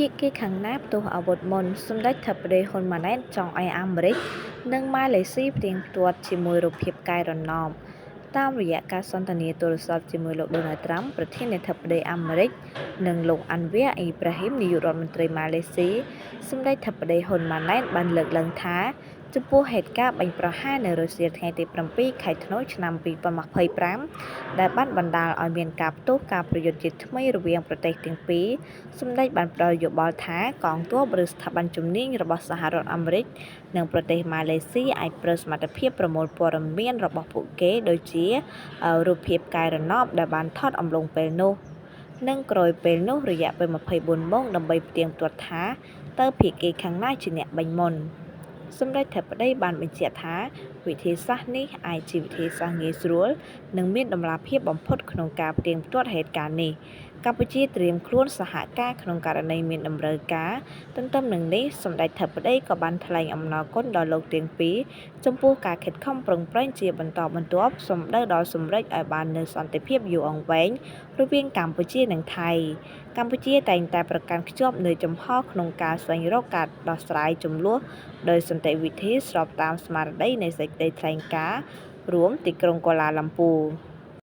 ភាគីខាងណាផ្ទុះអាវុធមុន សម្តេចធិបតី ហ៊ុន ម៉ាណែត ចង់ឱ្យអាមេរិក និងម៉ាឡេស៊ីផ្ទៀងផ្ទាត់ជាមួយរូបភាពផ្កាយរណប តាមរយៈការសន្ទនាទូរស័ព្ទជាមួយលោក ដូណាល់ ត្រាំ ប្រធានាធិបតីអាមេរិក និងលោក អាន់វ៉ា អ៊ីប្រាហ៊ីម នាយករដ្ឋមន្ត្រីម៉ាឡេស៊ី សម្តេចធិបតី ហ៊ុន ម៉ាណែត បានលើកឡើងថា ចំពោះហេតុការណ៍បាញ់ប្រហារនៅរសៀលថ្ងៃទី ៧ ខែធ្នូ ឆ្នាំ ២០២៥ ដែលបានបណ្តាលឱ្យមានការផ្ទុះការប្រយុទ្ធជាថ្មីរវាងប្រទេសទាំងពីរ សម្តេចបានផ្តល់យោបល់ថា កងទ័ព ឬស្ថាប័នជំនាញរបស់សហរដ្ឋអាមេរិក និងប្រទេសម៉ាឡេស៊ី អាចប្រើសមត្ថភាពប្រមូលព័ត៌មានរបស់ពួកគេ ដូចជារូបភាពផ្កាយរណបដែលបានថតអំឡុងពេលនោះ និងក្រោយពេលនោះរយៈពេល ២៤ ម៉ោង ដើម្បីផ្ទៀងផ្ទាត់ថា តើភាគីខាងណាជាអ្នកបាញ់មុន។ សម្តេចធិបតីបានបញ្ជាក់ថា វិធីសាស្ត្រនេះអាចជាវិធីសាស្ត្រងាយស្រួល និងមានតម្លាភាពបំផុតក្នុងការផ្ទៀងផ្ទាត់ហេតុការណ៍នេះ។ កម្ពុជាត្រៀមខ្លួនសហការក្នុងករណីមានតម្រូវការ ទន្ទឹមនឹងនេះ សម្តេចធិបតីក៏បានថ្លែងអំណរគុណដល់លោកទាំងពីរចំពោះការខិតខំប្រឹងប្រែងជាបន្តបន្ទាប់សំដៅដល់សម្រេចឱ្យបាននូវសន្តិភាពយូរអង្វែងរវាងកម្ពុជានិងថៃ។ កម្ពុជាតែងតែប្រកាន់ខ្ជាប់នូវជំហរក្នុងការស្វែងរកការដោះស្រាយជម្លោះដោយសន្តិវិធីស្របតាមស្មារតីនៃសេចក្តីថ្លែងការណ៍រួមទីក្រុងគាឡាឡាំពួរ។